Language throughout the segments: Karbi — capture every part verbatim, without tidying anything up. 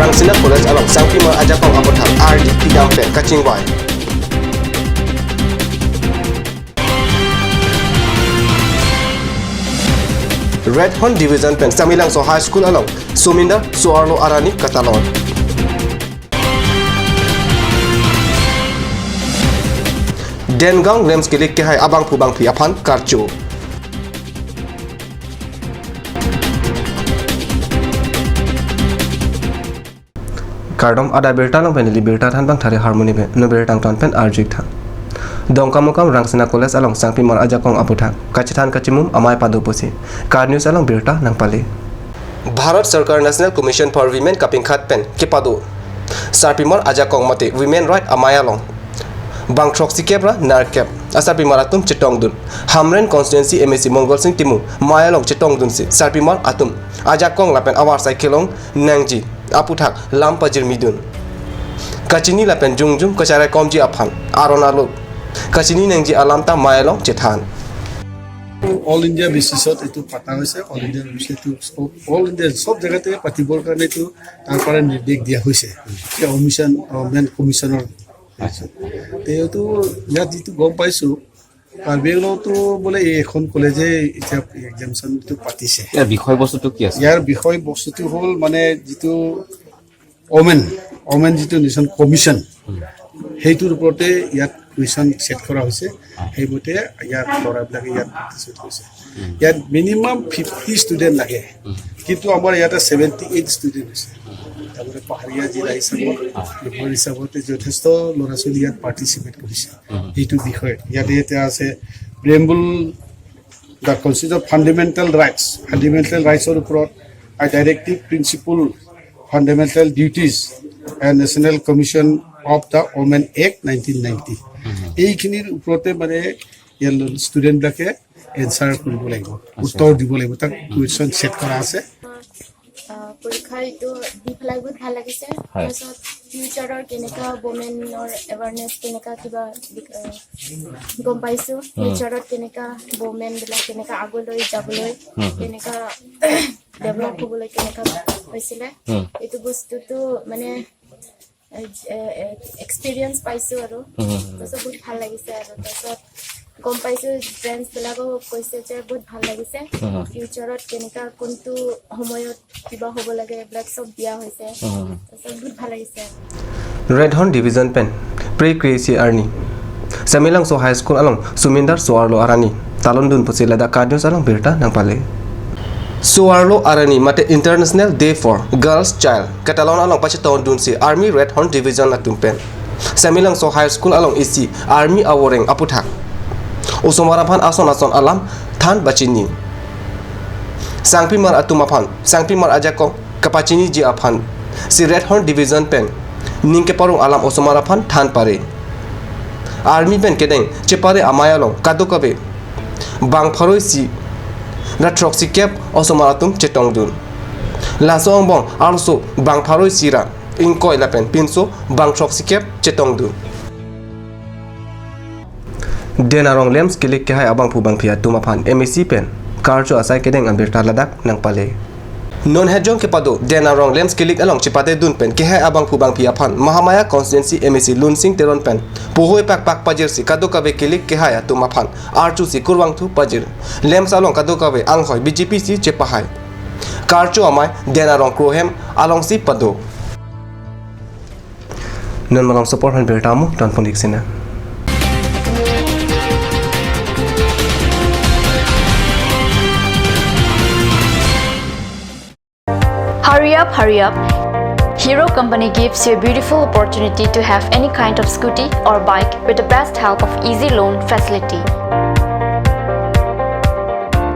Rangsina College along Sangpimar ajakong aputhak ardi kedam pen kachingvai. Red Horn Division pen Samelangso High School along Sumindar Soarlo Arani katalon. Dengaon LAMPS kilik kehai abangphu bangphi aphan karcho. Kardom, ada birta along pen neli birta thanbang Thari Harmony pen, non birta angton pen arju-ik tha. Dongkamukam Rangsina College along Sangpimar ajakong aputhak kachethan kachimum amei pado pusi KAT News along birta nangpale. Bharat Sarkar National Commission for Women kapingkhat pen kepado Sarpimar ajakong mate Women Right amei along bang throksi kep ra nerkep asarpimar atum chetongdun. Hamren constituency M A C Mongol Sing Timung mei along chetongdunsi sarpimar atum ajakong lapen avarsai kelong nangji aputhak lam pajirmidun. Kachini lapen jongjong kacharaikomji aphan aron alo kachini nangji alam ta mei along chethan. All India বেচিছত এইটো পতা হৈছে। All India বেচিছত এইটো সব, all India সব জেগাতে পাতিবৰ কাৰণে এইটো তাৰ পৰা নিৰ্দেশ দিয়া হৈছে। এতিয়া অমিশ্যন মেন কমিশ্যনৰ এইটো ইয়াত যিটো গম পাইছোঁ, কাৰ্বি আংলঙতো বোলে এই এখন কলেজে এতিয়া এক্সামিনেশ্যনটো পাতিছে। ইয়াৰ বিষয়বস্তুটো কি আছে? ইয়াৰ বিষয়বস্তুটো হ'ল মানে যিটো অমেন, অমেন যিটো নেশ্যনেল কমিশ্যন, সেইটোৰ ওপৰতে ইয়াত কুৱেশ্যন ছেট কৰা হৈছে। সেইমতে ইয়াত ল'ৰাবিলাকে ইয়াত পাৰ্টিচিপেট কৰিছে। ইয়াত মিনিমাম ফিফটি ষ্টুডেণ্ট লাগে, কিন্তু আমাৰ ইয়াতে ছেভেণ্টি এইট ষ্টুডেণ্ট হৈছে। তাৰমানে পাহাৰীয়া জিলা হিচাপত, এইবোৰ হিচাপতে যথেষ্ট ল'ৰা ছোৱালী ইয়াত পাৰ্টিচিপেট কৰিছে। এইটো বিষয়ত ইয়াতে এতিয়া আছে preamble, the constitution of fundamental rights, fundamental ৰাইটছৰ ওপৰত, a directive principle, fundamental duties and national commission of the women act nineteen ninety. এইখিনিৰ ওপৰতে মানে ইয়াৰ ষ্টুডেণ্টবিলাকে এনচাৰ কৰিব লাগিব, উত্তৰ দিব লাগিব। তাক কুৱেশ্যন ছেট কৰা আছে। আহ, পৰীক্ষা এইটো দি পেলাই বহুত ভাল লাগিছে। হয়। তাৰপিছত ফিউচাৰৰ কেনেকা ৱমেনৰ এৱাৰনেছ কেনেকা কিবা আহ, গম পাইছো। ফিউচাৰত কেনেকা ৱমেনবিলাক কেনেকা আগলৈ যাবলৈ, কেনেকা ডেভেলপ হ'বলৈ কেনেকা হৈছিলে, এইটো বস্তুটো মানে এক্সপিৰিয়েঞ্চ পাইছো আৰু। তাৰপিছত বহুত ভাল লাগিছে আৰু। তাৰপিছত গম পাইছো, জেণ্টছবিলাকেও কৈছে যে বহুত ভাল লাগিছে। ফিউচাৰত কেনেকা কোনটো সময়ত কিবা হ'ব লাগে, এইবিলাক চব দিয়া হৈছে। তাৰপিছত বহুত ভাল লাগিছে। Red Horn Division pen Pre K C arni Samelangso High School along Sumindar Soarlo Arani talondun pusi ladak KAT News along birta nangpale. Soarlo Arani mate International Day for Girls Child katalon along pachetongdunsi Army Red Horn Division atum pen Samelangso High School along isi Army avoreng aputhak osomar aphan ason ason alam than pachini. Sangpimar atum aphan Sangpimar ajakong kapachiniji aphan si Red Horn Division pen ning keparong alam osomar aphan than pare. Army pen kedeng chepare amei along kadokave bang pharo isi ra throksi kep osomar atum chetongdun. Laso angbong arloso bang pharo isi ra ingkoi lapen pinso bang throksi kep chetongdun. Den arong LAMPS kilik kehai abangphu bangphi atum aphan M A C pen karcho asai kedeng abirta ladak nangpale. Non hejong kepado den arong LAMPS kilik along chepadedun pen kehai abangphu bangphi aphan Mahamaya constituency M A C Lunsing Teron pen pohoi pakpak pajirsi kadokave kilik kehai atum aphan archusi kurvangthu pajir. LAMPS along kadokave anghoi B J P si chepahai. Karcho amei den arong krohem alongsi pado. Non malom sopor han birta mo don pon-ik sina. Hurry up, hurry up. Hero Company gives you a beautiful opportunity to have any kind of scooty or bike with the best help of easy loan facility.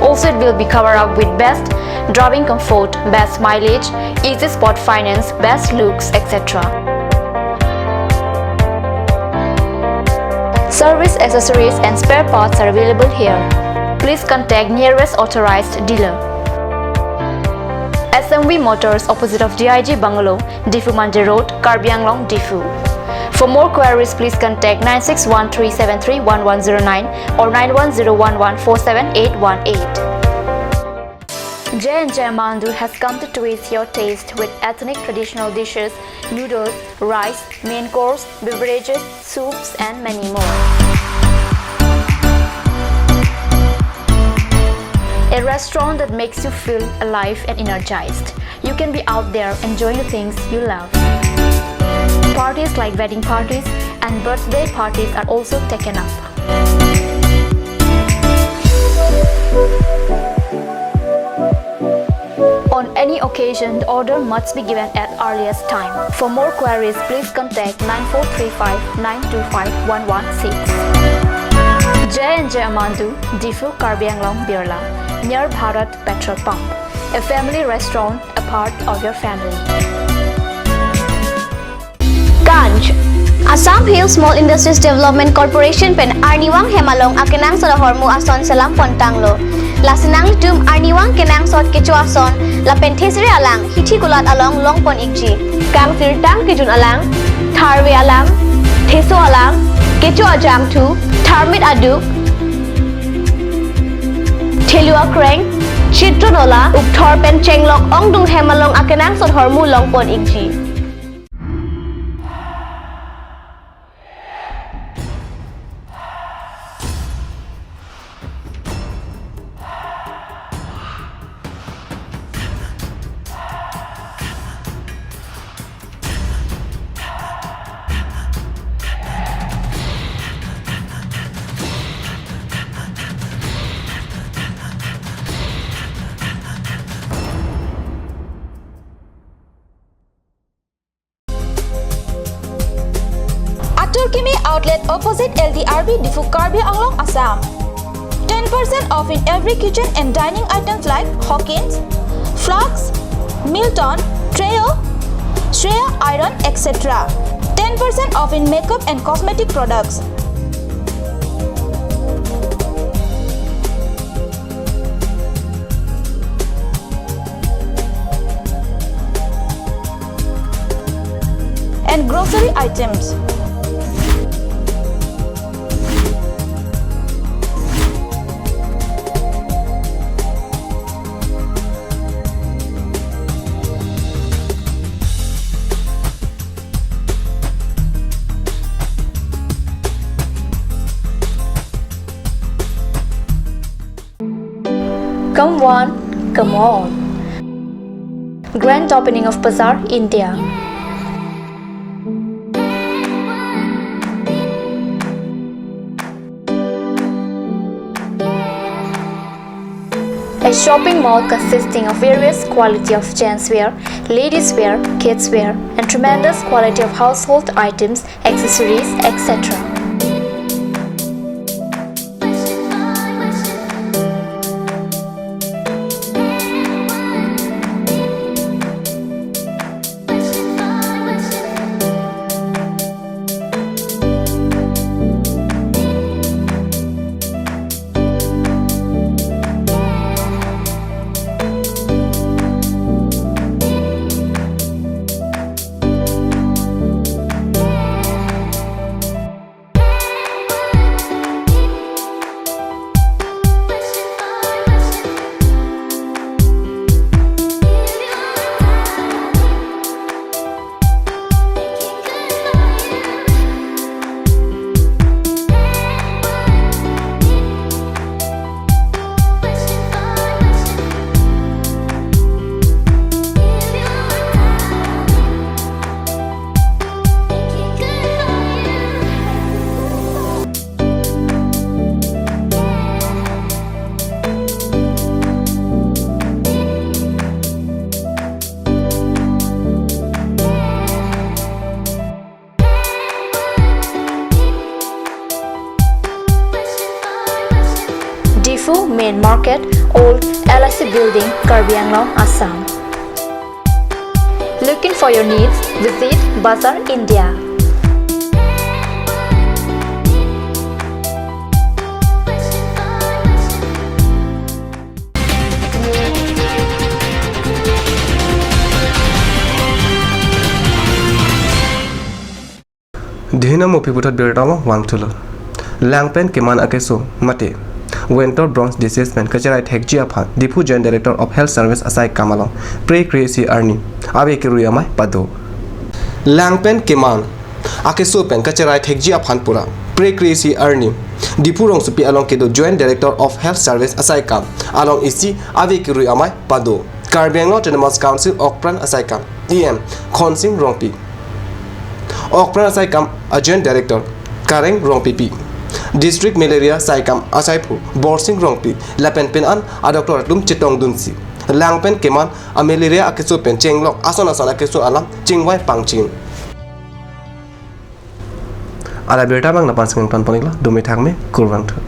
Also, it will be covered up with best driving comfort, best mileage, easy spot finance, best looks, et cetera. Service accessories and spare parts are available here. Please contact nearest authorized dealer. S M V Motors, opposite of D I G Bungalow, Diphu Manja Road, Karbi Anglong, Diphu. For more queries, please contact nine six one three seven three one one zero nine or nine one zero one one four seven eight one eight. J and J Mandu has come to twist your taste with ethnic traditional dishes, noodles, rice, main course, beverages, soups, and many more. A restaurant that makes you feel alive and energized. You can be out there enjoying the things you love. Parties like wedding parties and birthday parties are also taken up. On any occasion, the order must be given at earliest time. For more queries, please contact nine four three five nine two five one one six. J and J Mandu, Diphu, Karbi Anglong, Birla, near Bharat Petrol Pump. A family restaurant, a part of your family. Kanj. Assam Hill Small Industries Development Corporation pen arnivang hem along akenangsot ahormu ason selam pontanglo. Lasi nanglitum arnivang kenangsot kecho ason lapen thesere alang hithi kulat along longpon ikji. Kangsirtang kejun alang, tharve alang, theso alang, kecho ajangthu, tharmit aduk, thelu akreng, chitron ola, ukthor pen chenglok ongdung hem along akenangsot ahormu longpon ikji. Atur Kimi Outlet, opposite L D R B, Diphu, Karbi Anglong, Assam. Ten percent off in every kitchen and dining items like Hawkins, flasks, Milton, Treo, Shreya iron, et cetera. Ten percent off in makeup and cosmetic products. And grocery items. Come one, come all. Grand opening of Bazaar, India. A shopping mall consisting of various quality of gents wear, ladies wear, kids wear, and tremendous quality of household items, accessories, et cetera. Diphu Main Market, Old L I C Building, Karbi Anglong, Assam. Looking for your needs? Visit Bazaar India. Dihina mopi puthot birta lo vangthulo. Lang pen keman akeso mate. Vector Borne Disease pen kacherai thekji aphan Diphu Joint Director of Health Service asaikam along prekre isi arni ave kerui amei pado. Lang pen keman akeso pen kacherai thekji aphan pura prekre isi arni Diphu rongsopi along kedo Joint Director of Health Service asaikam along isi ave kerui amei pado. Karbi Anglong Autonomous Council Okpran asaikam E M Khonsing Rongpi, Okpran asaikam a Joint Director Kareng Rongpipi, District Malaria saikam asaiphu Borsing Rongpi lapen pin an a doctor atum chetongdunsi lang pen keman a malaria akeso pen chenglok ason ason akeso alam chingvai pangcheng. Ala birta abang lapu-an si nangton pon-iklo, dome thakme, kurvangthu.